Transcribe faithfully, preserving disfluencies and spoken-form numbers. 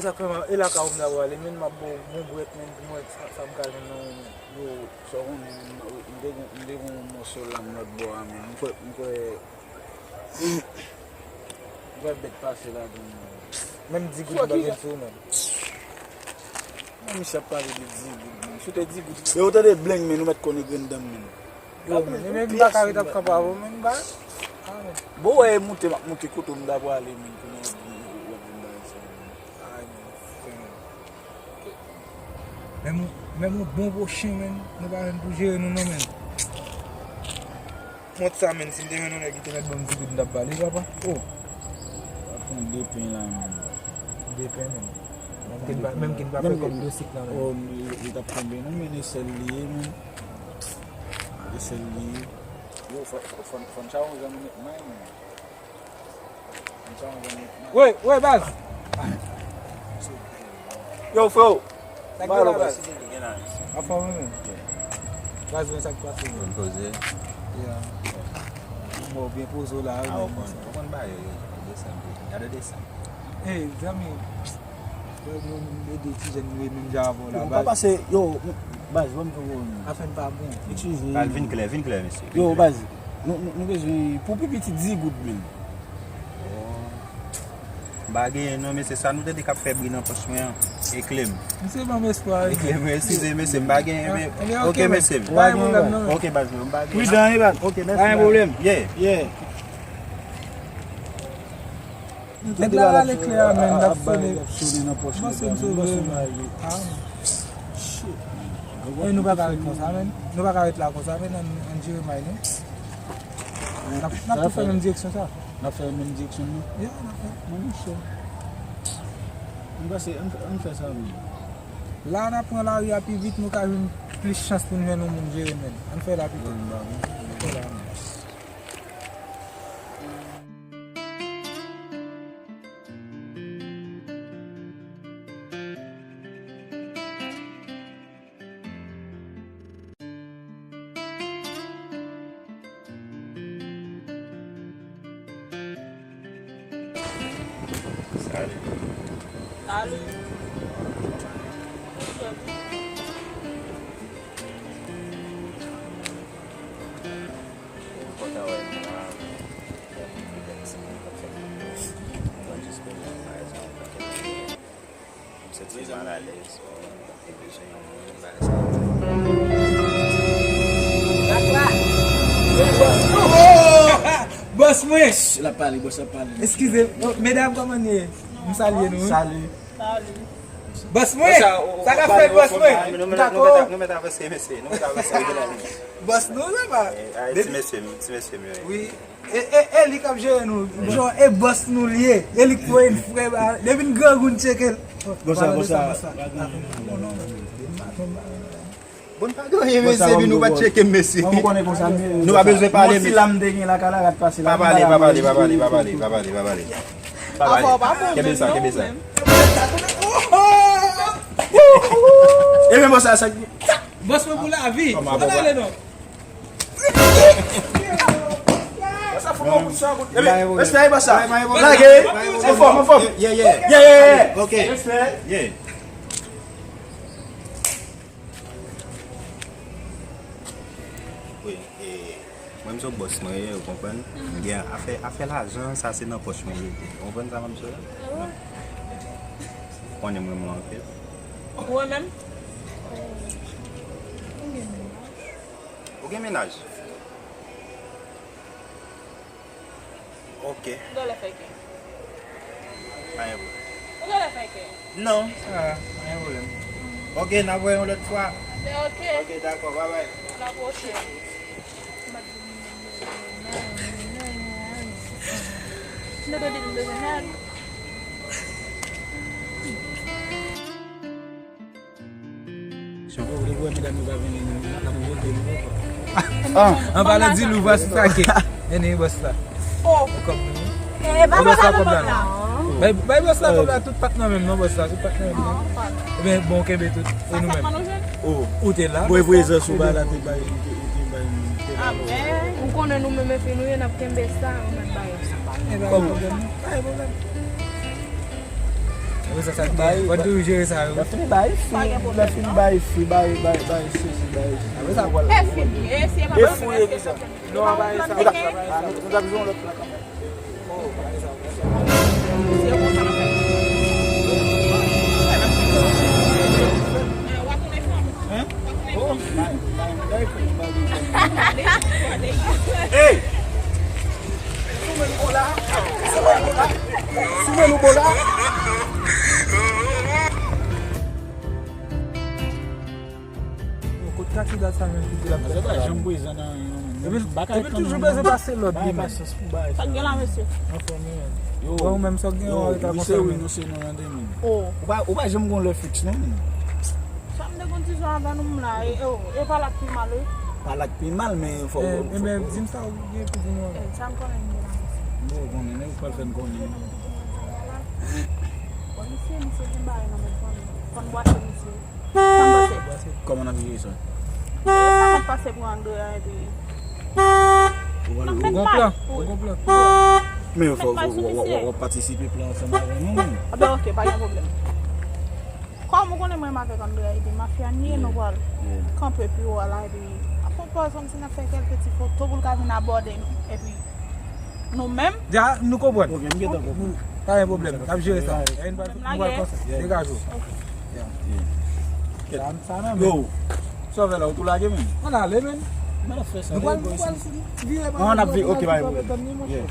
Sa fè mal, e lakay ou m ta pwale, men m ap ba w bon bwèt, men pou m wè sa, sa m ka jwenn nan ou, men. Yo, sa w konnen, men, m te gon, m te gon mòso lam lòt bò a, men. M kwè, m kwè, m kwè bèt pase ladan, men. Menm di goud m pa gen sou mwen. Nan misye ap pale de di goud, men. Si w te di goud. Yo, w tande blenng, men, ou mèt konnen grenn dan m, men. Yo, men, men m pa ka ret ap kanpe avè w, men, m pa. Ah, men. Bon, wè, moute, m ap moute kote w m ta pwale, men, kounye a w ap vin bagay sa, men. Ay, men, frè, men. Menm, menm yon bon gwo chen, men, nou pa jwenn pou jere nou, non, men. Mont sa, men, si m te jwenn yon nèg ki te mèt ban m ti goud, m t ap ba li, papa. Oh. Ap pran de pen la, men. De pen, men. Menm ki n pa, menm ki n pa fè kòb dosik la, men. Oh, li, li t ap tonbe, non, men e sèl li ye, men. E sèl li ye. Yo, fò, fò, fò, fò n chawonj an nou met may, men. Fò n chawonj an nou met may. Wi, wi, baz. Yo, freo. Sa k gen la, baz? Anfòm, wi, men. Baz, men sa k pase, men. Konn poze. Yeah. Bon, byen poze w la, wi, men. Ah, ou konn, ou konn bagay yo, yo, desann, desann. Gade desann. Ey, zanmi. Frè, nou, nou de ti jèn, nou ye menm jan avè w la, baz. Yo, papa, se, yo, baz, ban m tou wè w, men. Afè n pa bon. Eskize. Baz, vin klè, vin klè, mesye. Yo, baz, nou, nou, nou bezwen, pou pi piti, di goud, men. Oh. M pa genyen, non, mesye, sa nou tande k ap fè bri nan pòch mwen an. E kle m. Misye ban m espwa, wi. E kle m, eskize, mesye, m pa genyen, men. Ah, ebyen, ok, mesye. Pa gen pwoblèm, non, men. Ok, baz, mwen, m pa genyen. Pridan, wi, baz. Ok, mèsi, baz. Pa gen pwoblèm. Yeah. Yeah. Nèg la rale kle a, men, l ap sone. Bon, se m sove, men. Ah, shit. E nou pa ka ret konsa, men. Nou pa ka ret la konsa, men. Ann, ann jere may nou. N ap, n ap tou fè menm direksyon sa. N ap fè menm direksyon, non? Yeah, n ap fè. Bon, monchè. M panse, ann fè, ann fè sa, men. La, n ap pran lari a pi vit, nou ka jwenn plis chans pou n jwenn yon moun jere, men. Ann fè la pito. Ann fè la, men. Salut. Salut. Kontan wè nou la. Mwen jis bezwen yon bagay sa, m santi m malalèz. Mwen bezwen yon moun, bagay sa. Bòs mwen! L ap pale, bòs ap pale. Eskize, oh, medam, kòman nou ye? M salye nou, wi. Salut. Bòs mwen! Sa k ap fèt, bòs mwen? Nou mèt avanse, mesye. Nou mèt avanse. Bòs nou, sa va? Ti mesye m, ti mesye m yo. Wi. E, e, e li k ap jere nou. Jan, e bòs nou li ye. E li k voye n frè ba. Depi n grangou n tcheke l. Bon, sa, bon, sa. Bon, n pa gen anyen, mesye, epi nou pa tcheke m, mesye. Nou pa bezwen pale, mesye. Si lam te gen lakay la, rat pase la. Pa pale, pa pale, pa pale, pa pale, pa pale, pa pale. Pa pale. Kenbe sa, kenbe sa. Ebyen, bon, sa, sa. Bòs mwen pou lavi. Ann ale non. Sa fò yon kout, sa yon kout. Epi, respè, bòs sa. Lage. Anfòm, anfòm. Yeah, yeah. Yeah, yeah, yeah. Ok. Respè. Yeah. Wi, e, mwen, m se bòs mwen ye, ou konprann? M gen afè, afè lajan, sa se nan pòch mwen ye. Ou konprann sa m ap di w la? Ou konnen m renmen w anpil. Ou renmen m? Ou gen mennaj? Ou gen mennaj? Ok. Ou genlè fè kè. Pa gen pwoblèm. Ou genlè fè kè. Non. Ah, pa gen pwoblèm. Ok, n ap wè yon lòt fwa. Ok. Ok, dakò, babay. A la pwochèn. M pa t di m bezwen nèg. M te di m bezwen nèg. An palan di Lou, vwasi sa ke. Ene, bòs la. Oh. Kòb nou. Eh, ba bòs la kòb la, non. Bay, bay bòs la kòb la, tout pa t nan menm non, bòs la, tout pa t nan menm non. Ebyen, bon, kenbe tout. E nou menm? Ou te la. Mwen prezans ou ba la te bay, ou te, ou te bay nou. Ou konnen nou menm epi nou ye, n ap kenbe sa, ou mèt bay sa. Kòb. Pa gen pwoblèm. Wi, sa, sa, fò toujou jere sa, wi. Lè fini bay fi, lè fini bay fi, bay, bay, bay sezi, bay. Apre sa, e fini, e si e pa fini, e fini. Non, bay sa. Ah, nou, nou t ap jwe yon lòt plan kanmenm. Oh, bay sa. Se konsa n ap fè. Hein? Oh, bay, bay, bay, bay. Hey! Sou men nou bo la. Sou men nou bo la. Sou men nou bo la. Kot kandida sa menm ki di l ap fè sa la? Epi, epi toujou bezwen pase lòd li menm. Sa k gen la, mesye? Anfòm, wi. Bon, ou menm sa w gen, ou rete konfime. Ou pa, ou pa janm gon lè fiks, non, menm. Sa m te konn di sa avan nou m la, e, e, e pa la k pi mal, wi. Pa la k pi mal, men fò, e, fò, e, men di m sa ou gen pou di nou. E, sa m konnen m gen la, mesye. Bon, konnen, men ou pral fè n konnen. Bon, misye, misye gen bagay nan men fò n, fò n bwase misye. Sa m panse. Kòman n ap jere sa? Sa m ap pase pou Andrea epi. Ou gon plan? Ou gon plan? Men fò w patisipe plan ansanm avè nou, menm. A ben, oke, pa gen pwoblèm. Kòm ou konnen mwen avèk Andrea epi mafya n ye, nou pral kanpe pi wo a la epi ap pran pòz kòmsi n ap fè kèlke ti foto pou l ka vin abòde nou epi nou menm. Ja, nou konprann. Ok, m gentan konprann. Pa gen pwoblèm, n ap jere sa. E, nou pral, nou pral konsa. Degaje w. Ok. Yeah. Sa, sa menm. Yo, sa w fè la, ou tou lage menm? Ann ale, menn. Mwen ap fè sa. Nou pral, nou pral vire pa. Ann ap vire, ok, pa gen pwoblèm.